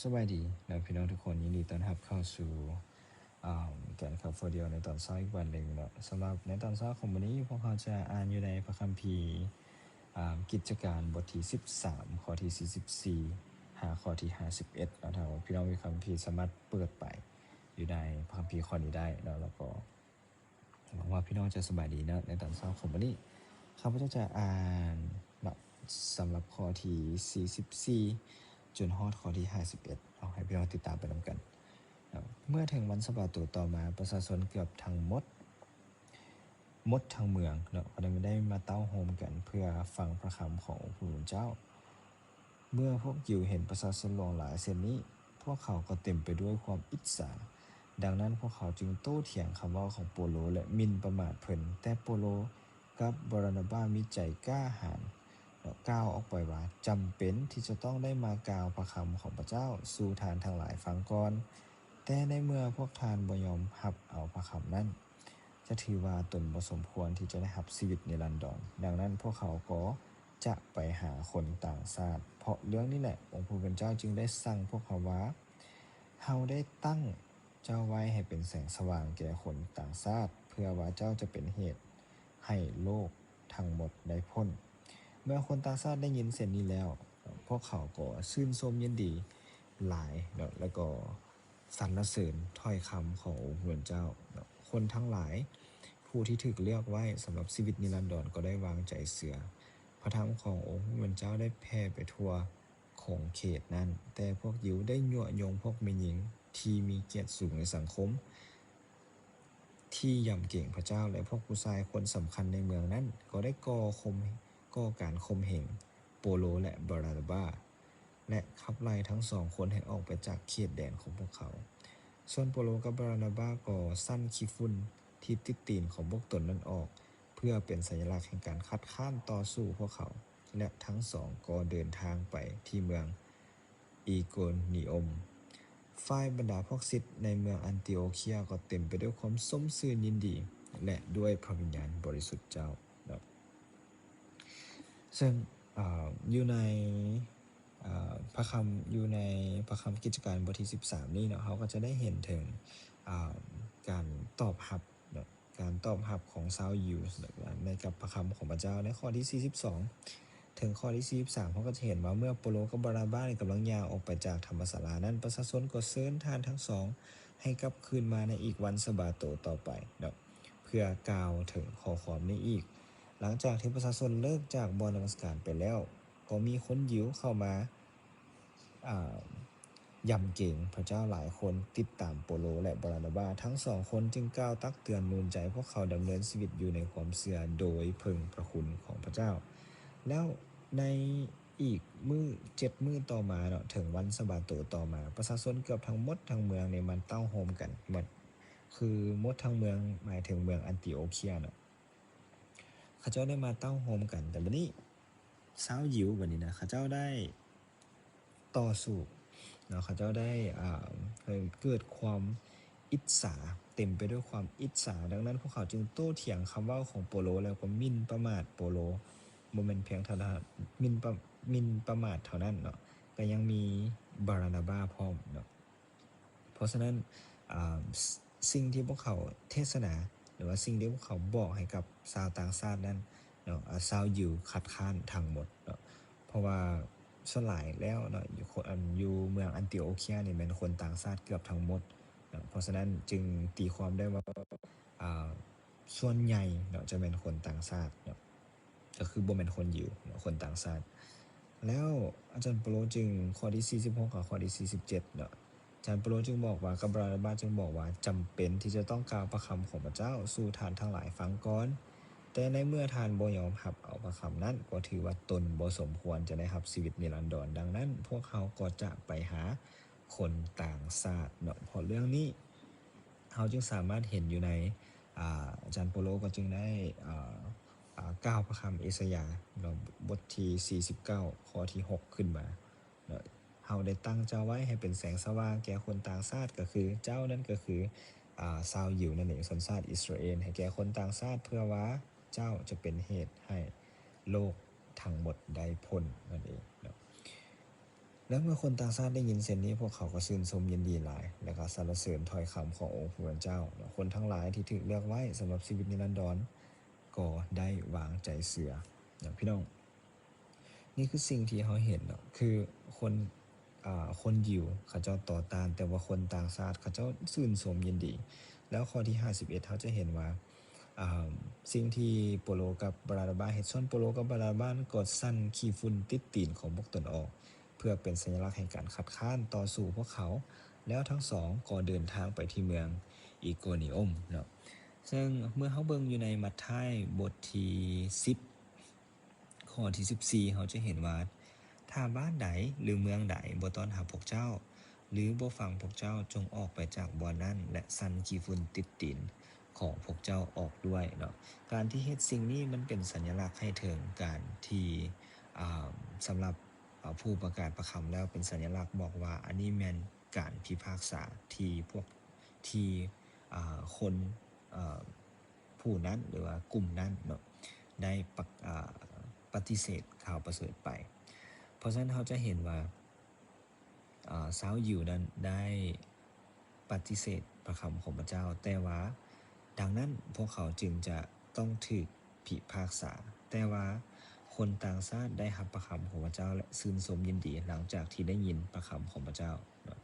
ສະບາຍດີເນາະ ພີ່ນ້ອງທຸກຄົນ, ຍິນດີຕ້ອນຮັບເຂົ້າສູ່ ອາ ການຂັບ For Deal ໃນຕອນເຊົ້າອີກວັນໜຶ່ງເນາະ. ສຳລັບໃນຕອນເຊົ້າຂອງມື້ນີ້ ພວກເຮົາຈະອ່ານຢູ່ໃນພະຄຳພີ ອາ ກິດຈະການບົດທີສິບສາມ ຂໍ້ທີສີ່ສິບສີ່ ຫາຂໍ້ທີຫ້າສິບເອັດເນາະ. ຖ້າວ່າພີ່ນ້ອງມີຄຳພີ ສາມາດເປີດໄປຢູ່ໃນພະຄຳພີຂໍ້ນີ້ໄດ້ເນາະ, ແລ້ວກໍ ຫວັງວ່າພີ່ນ້ອງຈະສະບາຍດີເນາະ. ໃນຕອນເຊົ້າຂອງມື້ນີ້ ຂ້າພະເຈົ້າຈະອ່ານເນາະ ສຳລັບຂໍ້ທີສີ່ສິບສີ່ ຈົນຮອດຂໍ້ທີຫ້າສິບເອັດເນາະ, ໃຫ້ພີ່ນ້ອງຕິດຕາມໄປນຳກັນເນາະ. ເມື່ອເຖິງວັນສະບາໂຕຕໍ່ມາ, ປະຊາຊົນເກືອບທັງໝົດ ໝົດທັງເມືອງເນາະ ກໍໄດ້ມາເຕົ້າໂຮມກັນເພື່ອຟັງພະຄຳຂອງອົງພະຜູ້ເປັນເຈົ້າ. ເມື່ອພວກຢິວເຫັນປະຊາຊົນຫຼວງຫຼາຍເຊັ່ນນີ້, ພວກເຂົາກໍເຕັມໄປດ້ວຍຄວາມອິດສາ. ດັ່ງນັ້ນ, ພວກເຂົາຈຶ່ງໂຕ້ຖຽງຄຳເວົ້າຂອງໂປໂລ ແລະ ໝິ່ນປະໝາດເພິ່ນ. ແຕ່ໂປໂລກັບບາຣານາບາມີໃຈກ້າຫານ ແລະ ກ່າວອອກໄປວ່າ, ຈຳເປັນທີ່ຈະຕ້ອງໄດ້ມາກ່າວພະຄຳຂອງພະເຈົ້າສູ່ທ່ານທັງຫຼາຍຟັງກ່ອນ. ແຕ່ໃນເມື່ອພວກທ່ານບໍ່ຍອມຮັບເອົາພະຄຳນັ້ນ, ຈະຖືວ່າຕົນບໍ່ສົມຄວນທີ່ຈະໄດ້ຮັບຊີວິດນິລັນດອນ. ດັ່ງນັ້ນ, ພວກເຂົາກໍຈະໄປຫາຄົນຕ່າງຊາດ. ເພາະເລື່ອງນີ້ແຫຼະ, ອົງພະຜູ້ເປັນເຈົ້າຈຶ່ງໄດ້ສັ່ງພວກເຂົາວ່າ, ເຮົາໄດ້ຕັ້ງເຈົ້າໄວ້ໃຫ້ເປັນແສງສະຫວ່າງແກ່ຄົນຕ່າງຊາດ, ເພື່ອວ່າເຈົ້າຈະເປັນເຫດໃຫ້ໂລກທັງໝົດໄດ້ພົ້ນ. ເມື່ອຄົນຕ່າງຊາດໄດ້ຍິນເຊັ່ນນີ້ແລ້ວ, ພວກເຂົາກໍຊື່ນຊົມຍິນດີຫຼາຍເນາະ, ແລ້ວກໍ ສັນລະເສີນຖ້ອຍຄຳຂອງອົງພະຜູ້ເປັນເຈົ້າເນາະ. ຄົນທັງຫຼາຍຜູ້ທີ່ຖືກເລືອກໄວ້ສຳລັບຊີວິດນິລັນດອນກໍໄດ້ວາງໃຈເຊື່ອ. ພະທຳຂອງອົງພະຜູ້ເປັນເຈົ້າໄດ້ແຜ່ໄປທົ່ວຂົງເຂດນັ້ນ, ແຕ່ພວກຢິວໄດ້ຍົວະຍົງພວກແມ່ຍິງທີ່ມີກຽດສູງໃນສັງຄົມທີ່ຢຳເກງພະເຈົ້າ ແລະ ພວກຜູ້ຊາຍຄົນສຳຄັນໃນເມືອງນັ້ນກໍໄດ້ກໍ່ຂົ່ມ ກໍ່ການຂົ່ມເຫງໂປໂລ ແລະ ບາຣານາບາ ແລະ ຂັບໄລ່ທັງສອງຄົນໃຫ້ອອກໄປຈາກເຂດແດນຂອງພວກເຂົາ. ສ່ວນໂປໂລກັບບາຣານາບາກໍສັ່ນຂີ້ຝຸ່ນທີ່ຕິດຕີນຂອງພວກຕົນນັ້ນອອກ ເພື່ອເປັນສັນຍະລັກແຫ່ງການຄັດຄ້ານຕໍ່ສູ້ພວກເຂົາ, ແລະ ທັງສອງກໍເດີນທາງໄປທີ່ເມືອງອີໂກນີອົມ. ຝ່າຍບັນດາພວກສິດໃນເມືອງອັນຕີໂອເຄຍກໍເຕັມໄປດ້ວຍຄວາມຊົມຊື່ນຍິນດີ ແລະ ດ້ວຍພະວິນຍານບໍລິສຸດເຈົ້າເນາະ. ເຊິ່ງ ເອີ ຢູ່ໃນ ເອີ ພະຄຳ ຢູ່ໃນພະຄຳກິດຈະການບົດທີສິບສາມນີ້ເນາະ, ເຮົາກໍຈະໄດ້ເຫັນເຖິງ ເອີ ການຕອບຮັບເນາະ, ການຕອບຮັບຂອງຊາວຢິວໃນກັບພະຄຳຂອງພະເຈົ້າ. ໃນຂໍ້ທີສີ່ສິບສອງ ເຖິງຂໍ້ທີສີ່ສິບສາມ ເຮົາກໍຈະເຫັນວ່າເມື່ອໂປໂລກັບບານາບານີ້ກຳລັງຍ່າງອອກໄປຈາກທຳມະສາລານັ້ນ, ປະຊາຊົນກໍເຊີນທ່ານທັງສອງໃຫ້ກັບຄືນມາໃນອີກວັນສະບາໂຕຕໍ່ໄປເນາະ ເພື່ອກ່າວເຖິງຂໍ້ຄວາມນີ້ອີກ. ຫຼັງຈາກທີ່ປະຊາຊົນເລີກຈາກບ່ອນນະມັດສະການໄປແລ້ວ, ກໍມີຄົນຢິວເຂົ້າມາ ອາ ຢຳເກງພະເຈົ້າຫຼາຍຄົນ ຕິດຕາມໂປໂລ ແລະ ບານາບາ. ທັງສອງຄົນຈຶ່ງກ່າວຕັກເຕືອນໜູນໃຈພວກເຂົາດຳເນີນຊີວິດຢູ່ໃນຄວາມເຊື່ອໂດຍເພິ່ງພະຄຸນຂອງພະເຈົ້າ. ແລ້ວໃນອີກມື້ ເຈັດມື້ຕໍ່ມາເນາະ, ເຖິງວັນສະບາໂຕຕໍ່ມາ, ປະຊາຊົນເກືອບທັງໝົດທັງເມືອງນີ້ມາເຕົ້າໂຮມກັນໝົດ, ຄືໝົດທັງເມືອງ ໝາຍເຖິງເມືອງອັນຕີໂອເຄຍເນາະ. ເຂົາເຈົ້າໄດ້ມາເຕົ້າໂຮມກັນ. ແຕ່ບັດນີ້ຊາວຢິວບັດນີ້ນະ ເຂົາເຈົ້າໄດ້ຕໍ່ສູ້ເນາະ, ເຂົາເຈົ້າໄດ້ ອ່າ ເກີດຄວາມອິດສາ, ເຕັມໄປດ້ວຍຄວາມອິດສາ. ດັ່ງນັ້ນ ພວກເຂົາຈຶ່ງໂຕ້ຖຽງຄຳເວົ້າຂອງໂປໂລ ແລ້ວກໍໝິ່ນປະໝາດໂປໂລ, ບໍ່ແມ່ນພຽງເທົ່ານັ້ນ, ໝິ່ນປະ ໝິ່ນປະໝາດເທົ່ານັ້ນເນາະ, ກໍຍັງມີບານາບາພ້ອມເນາະ. ເພາະສະນັ້ນ ອາ ສິ່ງທີ່ພວກເຂົາເທດສະໜາ ຫຼືວ່າສິ່ງທີ່ພວກເຂົາບອກໃຫ້ກັບຊາວຕ່າງຊາດນັ້ນເນາະ, ອາ ຊາວຢິວຄັດຄ້ານທັງໝົດເນາະ. ເພາະວ່າສ່ວນຫຼາຍແລ້ວເນາະ ຢູ່ ອັນ ຢູ່ເມືອງອັນຕີໂອເຄຍນີ້ແມ່ນຄົນຕ່າງຊາດເກືອບທັງໝົດເນາະ. ເພາະສະນັ້ນຈຶ່ງຕີຄວາມໄດ້ວ່າ ອາ ສ່ວນໃຫຍ່ເນາະ ຈະແມ່ນຄົນຕ່າງຊາດເນາະ. ກໍຄືບໍ່ແມ່ນຄົນຢິວເນາະ, ຄົນຕ່າງຊາດ. ແລ້ວອາຈານໂປໂລຈຶ່ງ ຂໍ້ທີສີ່ສິບຫົກ ກັບຂໍ້ທີສີ່ສິບເຈັດເນາະ, ອາຈານໂປໂລຈຶ່ງບອກວ່າ ກັບບານາບາຈຶ່ງບອກວ່າ ຈຳເປັນທີ່ຈະຕ້ອງກ່າວພະຄຳຂອງພະເຈົ້າສູ່ທ່ານທັງຫຼາຍຟັງກ່ອນ. ແຕ່ໃນເມື່ອທ່ານບໍ່ຍອມຮັບເອົາພະຄຳນັ້ນ, ກໍຖືວ່າຕົນບໍ່ສົມຄວນຈະໄດ້ຮັບຊີວິດນິລັນດອນ. ດັ່ງນັ້ນ, ພວກເຮົາກໍຈະໄປຫາຄົນຕ່າງຊາດເນາະ. ເພາະເລື່ອງນີ້ ເຮົາຈຶ່ງສາມາດເຫັນຢູ່ໃນ ອາ ອາຈານໂປໂລກໍຈຶ່ງໄດ້ ອາ ອາ ກ່າວພະຄຳເອຊາຍາເນາະ ບົດທີສີ່ສິບເກົ້າ ຂໍ້ທີຫົກ ຂຶ້ນມາເນາະ, ເຮົາໄດ້ຕັ້ງເຈົ້າໄວ້ໃຫ້ເປັນແສງສະຫວ່າງແກ່ຄົນຕ່າງຊາດ, ກໍຄືເຈົ້ານັ້ນກໍຄື ອາ ຊາວຢິວນັ້ນເອງ, ຊົນຊາດອິດສະຣາເອນ, ໃຫ້ແກ່ຄົນຕ່າງຊາດ, ເພື່ອວ່າເຈົ້າຈະເປັນເຫດໃຫ້ໂລກທັງໝົດໄດ້ພົ້ນນັ້ນເອງເນາະ. ແລະເມື່ອຄົນຕ່າງຊາດໄດ້ຍິນເຊັ່ນນີ້, ພວກເຂົາກໍຊື່ນຊົມຍິນດີຫຼາຍ ແລະກໍສັນລະເສີນຖ້ອຍຄຳຂອງອົງພະຜູ້ເປັນເຈົ້າ. ຄົນທັງຫຼາຍທີ່ຖືກເລືອກໄວ້ສຳລັບຊີວິດນິລັນດອນ ກໍໄດ້ວາງໃຈເຊື່ອ. ເນາະ ພີ່ນ້ອງ, ນີ້ຄືສິ່ງທີ່ເຮົາເຫັນເນາະ, ຄືຄົນ ອາ ຄົນຢິວເຂົາເຈົ້າຕໍ່ຕ້ານ, ແຕ່ວ່າຄົນຕ່າງຊາດເຂົາເຈົ້າຊື່ນຊົມຍິນດີ. ແລ້ວຂໍ້ທີຫ້າສິບເອັດ ເຮົາຈະເຫັນວ່າ ອາ ສິ່ງທີ່ໂປໂລກັບບາລານາບາເຮັດ, ສ່ວນໂປໂລກັບບາລານາບາກໍສັ່ນຂີ້ຝຸ່ນຕິດຕີນຂອງພວກຕົນອອກ ເພື່ອເປັນສັນຍະລັກແຫ່ງການຄັດຄ້ານຕໍ່ສູ້ພວກເຂົາ, ແລ້ວທັງສອງກໍເດີນທາງໄປທີ່ເມືອງອີໂກນິອົມເນາະ. ເຊິ່ງເມື່ອເຮົາເບິ່ງຢູ່ໃນມັດທາຍບົດທີສິບ ຂໍ້ທີສິບສີ່ ເຮົາຈະເຫັນວ່າ ຖ້າບ້ານໃດ ຫຼື ເມືອງໃດບໍ່ຕ້ອນຮັບພວກເຈົ້າ ຫຼື ບໍ່ຟັງພວກເຈົ້າ, ຈົ່ງອອກໄປຈາກບ່ອນນັ້ນ ແລະ ສັ່ນຂີ້ຝຸ່ນຕິດຕີນຂອງພວກເຈົ້າອອກດ້ວຍເນາະ. ການທີ່ເຮັດສິ່ງນີ້ມັນເປັນສັນຍະລັກໃຫ້ເຖິງການທີ່ ອາ ສຳລັບ ອາ ຜູ້ປະກາດພະຄຳແລ້ວ ເປັນສັນຍະລັກບອກວ່າ ອັນນີ້ແມ່ນການພິພາກສາທີ່ພວກ ທີ່ ອາ ຄົນ ອາ ຜູ້ນັ້ນ ຫຼືວ່າກຸ່ມນັ້ນເນາະ ໄດ້ປະ ອາ ປະຕິເສດຂ່າວປະເສີດໄປ. ເພາະສະນັ້ນເຮົາຈະເຫັນວ່າ ອາ ຊາວຢິວນັ້ນໄດ້ປະຕິເສດພະຄຳຂອງພະເຈົ້າ, ແຕ່ວ່າ ດັ່ງນັ້ນພວກເຂົາຈຶ່ງຈະຕ້ອງຖືກພິພາກສາ. ແຕ່ວ່າຄົນຕ່າງຊາດໄດ້ຮັບພະຄຳຂອງພະເຈົ້າ ແລະ ຊື່ນຊົມຍິນດີ ຫຼັງຈາກທີ່ໄດ້ຍິນພະຄຳຂອງພະເຈົ້າເນາະ.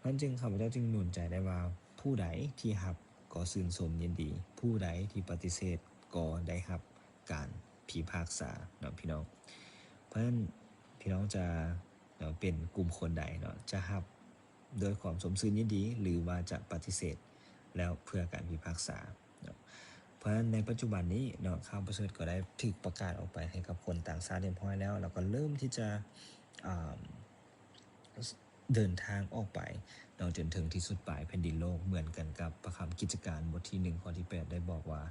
ນັ້ນຈຶ່ງ ຂ້າພະເຈົ້າຈຶ່ງໜູນໃຈໄດ້ວ່າ ຜູ້ໃດທີ່ຮັບກໍຊື່ນຊົມຍິນດີ, ຜູ້ໃດທີ່ປະຕິເສດກໍໄດ້ຮັບການພິພາກສາເນາະ ພີ່ນ້ອງ. ເພາະສະນັ້ນ ພີ່ນ້ອງຈະເປັນກຸ່ມຄົນໃດເນາະ, ຈະຮັບດ້ວຍຄວາມຊົມຊື່ນຍິນດີ ຫຼືວ່າຈະປະຕິເສດແລ້ວເພື່ອການພິພາກສາເນາະ. ເພາະສະນັ້ນໃນປັດຈຸບັນນີ້ເນາະ, ຂ່າວປະເສີດກໍໄດ້ຖືກປະກາດອອກໄປໃຫ້ກັບຄົນຕ່າງຊາດຮຽບຮ້ອຍແລ້ວ, ແລ້ວກໍເລີ່ມທີ່ຈະ ອາ ເດີນທາງອອກໄປເນາະ ຈົນເຖິງທີ່ສຸດປາຍແຜ່ນດິນໂລກ, ເໝືອນກັນກັບພະຄຳກິດຈະການບົດທີໜຶ່ງ ຂໍ້ທີແປດ ໄດ້ບອກວ່າ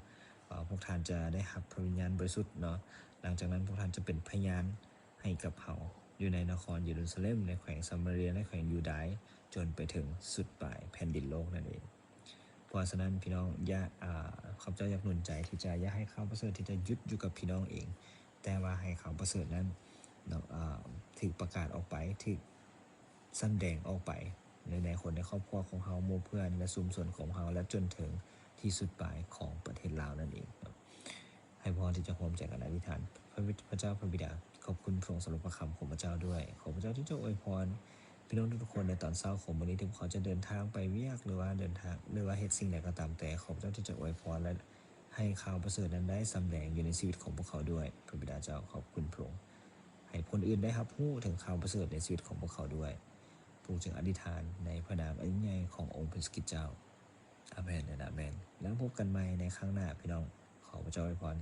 ເອີ ພວກທ່ານຈະໄດ້ຮັບພະວິນຍານບໍລິສຸດເນາະ. ຫຼັງຈາກນັ້ນພວກທ່ານຈະເປັນພະຍານໃຫ້ກັບເຮົາ ຢູ່ໃນນະຄອນເຢຣູຊາເລັມ, ໃນແຂວງຊາມາເຣຍ, ໃນແຂວງຢູດາຍ, ຈົນໄປເຖິງສຸດປາຍແຜ່ນດິນໂລກນັ້ນເອງ. ເພາະສະນັ້ນ ພີ່ນ້ອງ ຢ່າ ອາ ຂ້າພະເຈົ້າຢາກໜູນໃຈທີ່ຈະ ຢ່າໃຫ້ຂ່າວປະເສີດທີ່ຈະຢຸດຢູ່ກັບພີ່ນ້ອງເອງ, ແຕ່ວ່າໃຫ້ຂ່າວປະເສີດນັ້ນເນາະ ອາ ຖືກປະກາດອອກໄປ, ຖືກສຳແດງອອກໄປໃນ ໃນຄົນໃນຄອບຄົວຂອງເຮົາ, ໝູ່ເພື່ອນ ແລະ ຊຸມຊົນຂອງເຮົາ ແລະ ຈົນເຖິງທີ່ສຸດປາຍຂອງປະເທດລາວນັ້ນເອງເນາະ. ໃຫ້ພວກເຮົາທີ່ຈະຮ່ວມໃຈກັນອະທິຖານ. ພະ ພະເຈົ້າພະບິດາ, ຂອບຄຸນພະອົງສຳລັບພະຄຳຂອງພະເຈົ້າດ້ວຍ. ຂໍພະເຈົ້າທີ່ຈະອວຍພອນພີ່ນ້ອງທຸກໆຄົນໃນຕອນເຊົ້າຂອງມື້ນີ້ ທີ່ພວກເຂົາຈະເດີນທາງໄປວຽກ ຫຼືວ່າເດີນທາງ ຫຼືວ່າເຮັດສິ່ງໃດກໍຕາມແຕ່, ຂໍພະເຈົ້າທີ່ຈະອວຍພອນ ແລະ ໃຫ້ຂ່າວປະເສີດນັ້ນໄດ້ສຳແດງຢູ່ໃນຊີວິດຂອງພວກເຂົາດ້ວຍ. ພະບິດາເຈົ້າ, ຂອບຄຸນພະອົງ. ໃຫ້ຄົນອື່ນໄດ້ຮັບຮູ້ເຖິງຂ່າວປະເສີດໃນຊີວິດຂອງພວກເຂົາດ້ວຍ. ພວກເຈົ້າຈຶ່ງອະທິຖານໃນພະນາມອັນຍິ່ງໃຫຍ່ຂອງອົງພະເຢຊູຄຣິດເຈົ້າ. ອາເມນ ແລະ ອາເມນ. ແລ້ວພົບກັນໃໝ່ໃນຄັ້ງໜ້າ, ພີ່ນ້ອງ. ຂໍພະເຈົ້າອວຍພອນ.